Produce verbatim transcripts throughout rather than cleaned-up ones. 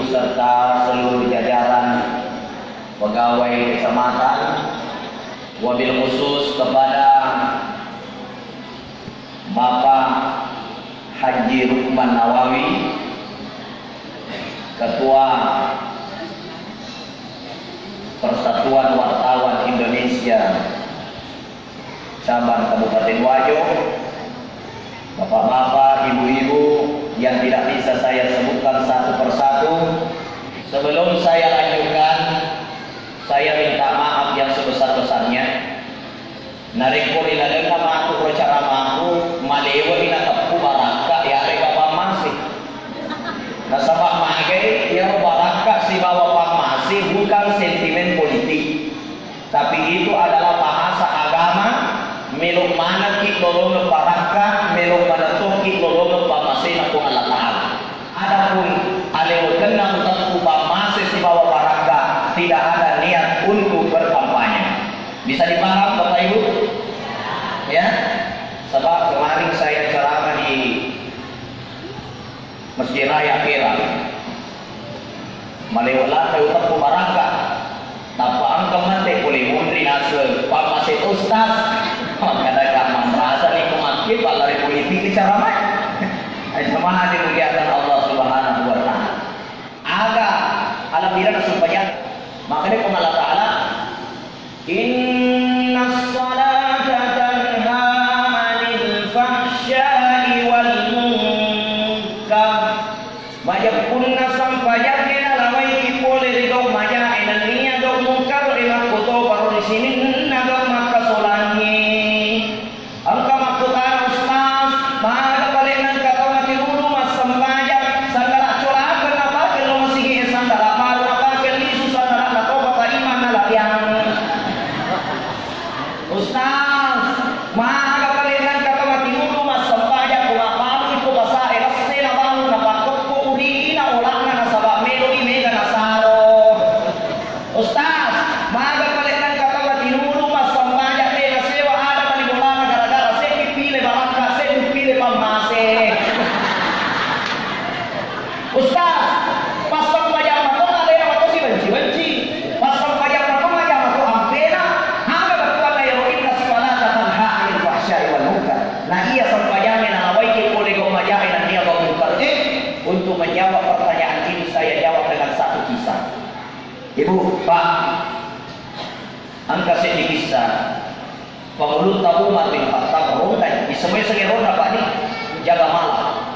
serta seluruh jajaran pegawai kecamatan, wabil khusus kepada Bapak Haji Lukman Nawawi, Ketua Persatuan Wartawan Indonesia Cabang Kabupaten Wajo, bapak-bapak, ibu-ibu yang tidak bisa saya sebutkan satu persatu, sebelum saya lanjutkan, saya minta maaf yang sebesar-besarnya. Narekko ri lalenna matu ro caramaku, malewe'i nateppu barakka, yarega pammase. Nasaba magai iyaro barakka sibawa pammase bukan sentimen politik. Tapi itu adalah bahasa agama, melo manekki lolongeng barakka, melo manettoki lolongeng pammasena Puang Allah Ta'ala. Adapun alewekenna uteppu pammase sibawa barakka, tidak ada niat untuk berkampanye. Bisa dipaham, Bapak Ibu? Ya? Sebab kemarin saya ceramah di Masjid Raya Kera. Malewe ladde uteppu barakka. Tappa engka mate pole munri naseng, "Pak Masih Ustaz." Makkeda, "Kamu merasa nih kumakke, Pak, lari politik bicara mai." Jemaah dimuliakan Allah Subhanahu wa Ta'ala. Aga alhamdulillah nasempajang. Makanya Puang Allah Ta'ala, "Innas salata tanha 'anil fahsya'i wal munkar." Majeppunna sampajangnge nalawaiki pole ri gau majae nennia gau mungkar e, makkotoparo ri sininna gau makkasolangnge. Engka makkutana, "Ustaz, maga pale nengka tau matiruru massempajang, sanggala colakeng napake lo masigi e, sanggala baru napake lisu, sanggala natopa taimanna labiang." Ustaz, maga pale nengka tau matiruru massempajang, ko mabbalu iko basae lesse na bau napakkoppo urina olakna nasaba melo i mega nasaro. Ustaz, maga pale nengka tau matiruru massempajang de nasewa ada mani bolana gara-gara seddi pile barakka, seddi pile pammase. Ustaz, passempajang mato alena mato sibenci-benci. Passempajang mato maja mato ampena. Aga bettuanna ero inna salata tanha 'anil fahsya'i wal munkar. Na iya sempajangnge nalawaiki pole gau majae nennia gau mungkar e. Untuk menjawab pertanyaan ini saya jawab dengan satu kisah. Ibu, Pak, engka seddi kisah. Pangulutta Umar bin Khattab ronda, isemua yasengnge ronda, Pak, ni jaga malam.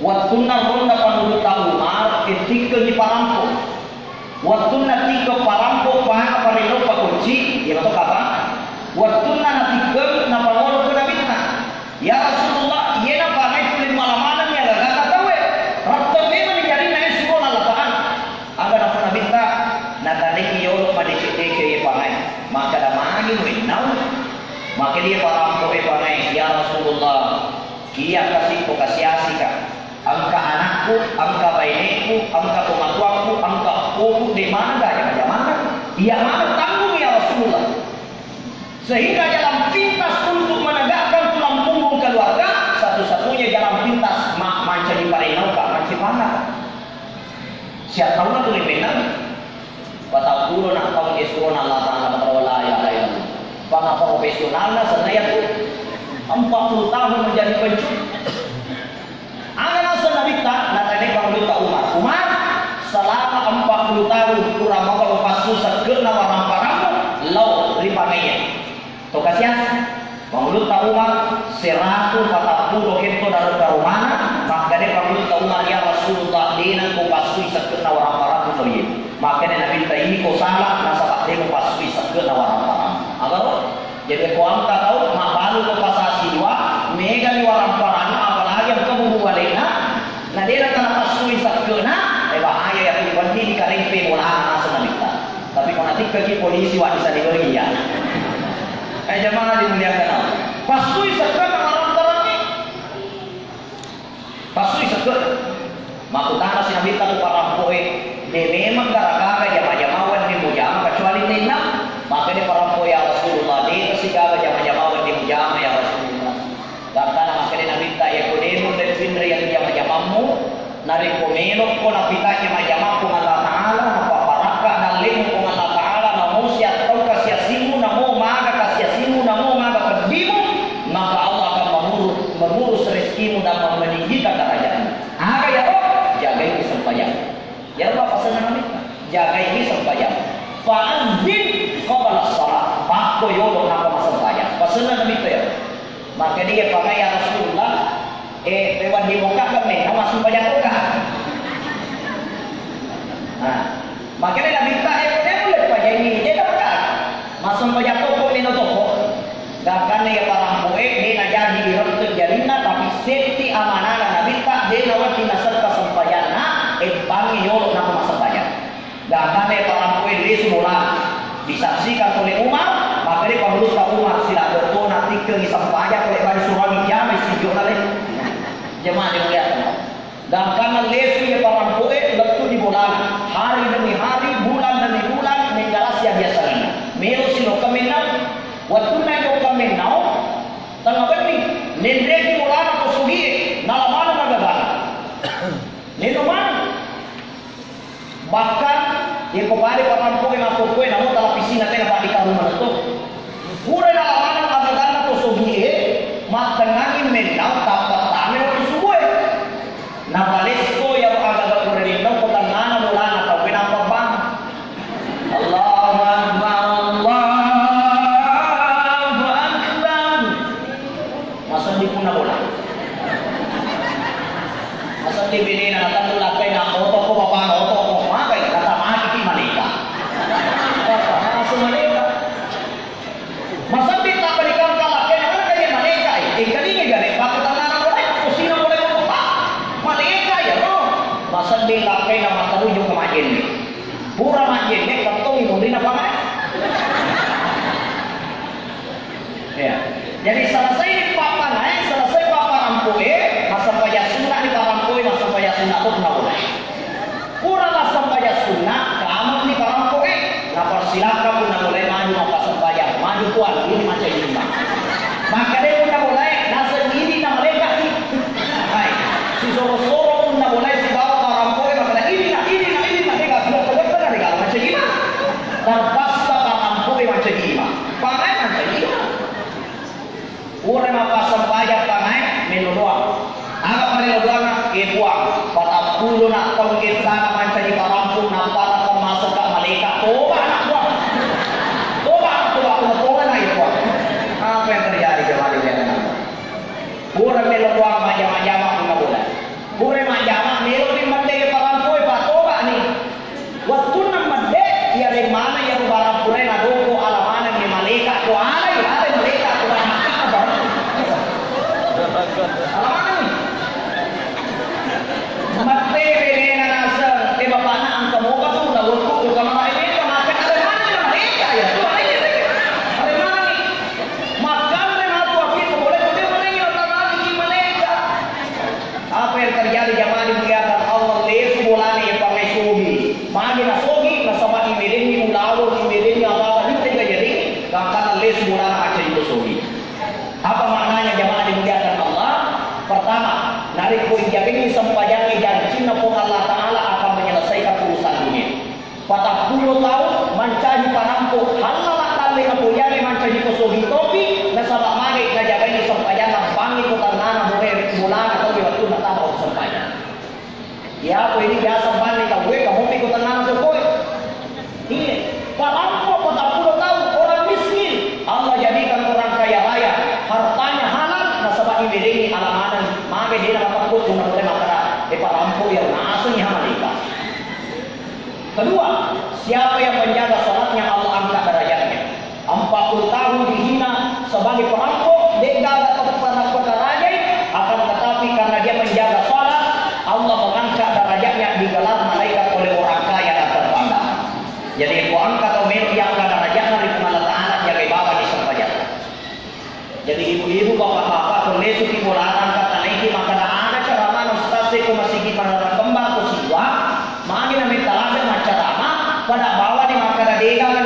Wettunna ronda Pangulutta Umar, tikkengi parampo. Wettunna tikkeng parampo, pa-, parenno pakunci, iya to kapa. Wettunna natikkeng, napangolo ke Nabitta. Ya Rasulullah, iyena pangai tuli mala manenni agagata tauwe. Ratteng memeng jarinna e surona Allah Ta'ala. Aga nafu Nabitta, nataneki yolo madeceng-deceng ye pangai. Makkeda magi muennau. Makkeda ye parampo e pangai, ya Rasulullah, iya kasi ko kasi-asika. Engka anakku, engka baineku, engka tomatoakku, engka eppoku, de maneng gaga jama-jamana. Iya maneng tanggung ya Rasulullah. Sehingga jalan pintas untuk menegakkan tulang punggung keluarga, satu-satunya jalan pintas ma-, mancaji parennauka, mancaji pangaka. Siap tauna tu ripenna, patappulo na taung esurona Allah Ta'ala, la ilaha illallah. Panga profesionalna senna yatu empat puluh tahun menjadi penculik. Aga naseng Nabitta, natanai Pangulutta Umar. Umar, selama empat puluh tahun pura maka upassui sekke'na waramparammu lao ri pangaiya. To kasias, Pangulutta Umar, seratu patappulo hetto daro karomana, makkeda Pangulutta Umar, "Ya Rasulullah, de nengka upassui sekke'na waramparammu lao iye." Makkeda Nabitta, "Iko sala, nasaba de mupassui sekke'na waramparammu." Agaro? Jadi ko engka tau mabbalu ko pasasiwa, megani waramparanna, apalagi engka bubu alena, na de nengka napassui sekke'na, eh, bahaya ya, tu penting dikarempe bolana naseng Nabitta. Tapi ko natikkaki polisi, wa, bisa diberi ya. Eh, jamaah dimuliakan Allah. Passui sekke'na waramparangnge. Passui sekke. Makkutana si Nabitta ku parampoe, "De memeng gara-gara jama-jama wenni mujama kecuali nenna?" Makkeda parampoe, "Ya Rasulullah, de sigaga jama-jama wenni mujama, ya Rasulullah." Gattana makkeda Nabitta, "Iya ko de mulle pinreng jama-jamammu, Narekko melokko napitanya majjama Puang Allah Ta'ala, napaparakka dallemu Puang Allah Ta'ala, namo siattau kasiasimmu, namo maga kasiasimmu, namo maga peddimu, maka Allah akan mengurus, mengurus rezekimu dan meninggikan derajatmu. Aga yaro? Jagai sempajang. Yaro apa senna Nabitta? Jagai sempajang. Fa'azzin qabla shalah. Pakko yolo nappa massempajang. Pasenna Nabitta ya. Makkedai, "Paga ya Rasulullah, eh, pewan di boka kan mena massempajang boka." Nah, makkedai Nabitta, eh, kau boleh pajaini, dia kan massempajang toko mena toko. Gangkanna iya parampoe, de najaji iretteng jarinna, tapi setti amanana Nabitta, de nawedding nasekka sempajanna, empangi yolo nappa massempajang. Gangkanna iya parampoe lesu bolana. Disaksikan oleh Umar, makkedai panguluta Umar, siladde'tona tikkengi sempajang pole bali surangi jamai sijokna le. Jamaah dimuliakan. Gangkanna lesu iya parampoe lettu di bolana. Hari demi hari, bulan demi bulan, menggarasi biasana. Melo si lokka mennau. Wettunna jokka mennau, tengnga benni, nenreki bolana to sogie, nala maneng agagana. Lino maneng. Bahkan, yeko pale parampoe makkokkoe, namo talapisina tena paddikarung manetto. Pura nala maneng agaganna to sogie, makkennangi mennau tappa tame waktu subue. Napalesso yaro agaga pura lino ko tengngana bolana tauwe nappa bang. Allahu Akbar, Allahu Akbar. Maseddi punna bola. Maseddi benena natannu lakkai na oto ko bapana oto ko magai kata mati ki maleka. Kata masuk maleka. Maseddi tak berikan kalakkai na mana kayak maleka eh. Eh kali ini gare pakai tangan bola. Kusina bola ko pa. Maleka ya no. Maseddi lakkai na mataruju ke majenne. Pura majenne katong imunri na pangai. Ya. Jadi selesai ni papa naik, selesai papa rampoe, massempajang sunna ni parampoe, massempajang sunna tu punna boleh. Pura massempajang sunna, kamu ni parampoe, na persilahkan punna boleh maju maka sempajang, maju tuan, ini macam ini mah. Maka dia punna boleh, naseng ini na malaikat ni. Hai, si soro-soro punna boleh si bawa parampoe, maka ini na, ini na, ini na, ini na, sudah terdekat dari kalau macam ini mah. Terpaksa parampoe macam ini mah. Pakai mancaji. Pura mappasempajang pangai, melo doang. Aga parello doanna? E Puang, patappulo na taung gessana mancaji parampu, nappana temmaseka maleka. Toba na Puang. Toba, toba, toba, toba na e Puang. Apa yang terjadi jemaah di Vietnam? Pura melo doang majama-jama punna bola. Pura majama melo ni mendege parampoe, patoba ni. Wettunna medde, iyareng maneng iyaro barang purae nadoko, ala manengngi malaeka, ko alai, alai malaeka, ko ala manengngi. Mette benena naseng, e bapakna engka mopa tu, na wettu tu kamara ini, maka ala manengngi malaeka ya, tu alai, alai manengngi. Makanre natu api ko boleh, ko dia manengngi, ala manengngi malaeka. Apa yang terjadi jamaah dimuliakan Allah, lesu bolana iya pangai sogi. Magi na sogi, nasaba imelenni ulaweng, imelenni apa-apa, nitte kajadi, gangkanna lesu bolana macca iko sogi. Apa maknanya jamaah dimuliakan Allah? Pertama, narekko ijabengi sempajangnge jancinna Puang Allah Ta'ala akan menyelesaikan urusan dunia. Patappulo taung mancaji parampo, hallala dalle napoiangnge mancaji ko sogi topi, nasaba mage najagai sempajanna, bangngi ko tannana bone bolana tauwe wettunna tama ko sempajang. Iya ko ini biasa banne tauwe kamopi ko tannana sokoe. Iya, parampo patappulo taung orang miskin, Allah jadikan orang kaya raya, hartanya halal, nasaba imerengi ala maneng, mage dena matakut, punna mulai makkada, e parampo iya nasengi hamalika. Kedua, siapa yang menjaga sholatnya, Allah angkat derajatnya. Empat puluh tahun dihina sebagai perampok, de'gaga tempat perajai, akan tetapi karena dia menjaga sholat, Allah mengangkat derajatnya, digelar malaikat oleh orang kaya dan terpandang. Jadi, ko engka tau melo diangkat derajatna ri Puang Allah Ta'ala, jagai bawang di sempajang. Jadi ibu-ibu, bapak-bapak, ko lesuki bolana engka tanaiki makkada, aga caramana ustaz e ko masigi Menara Kembang ko siwa, magi na metta ladde maccarama, pada bawani makkada de'gaga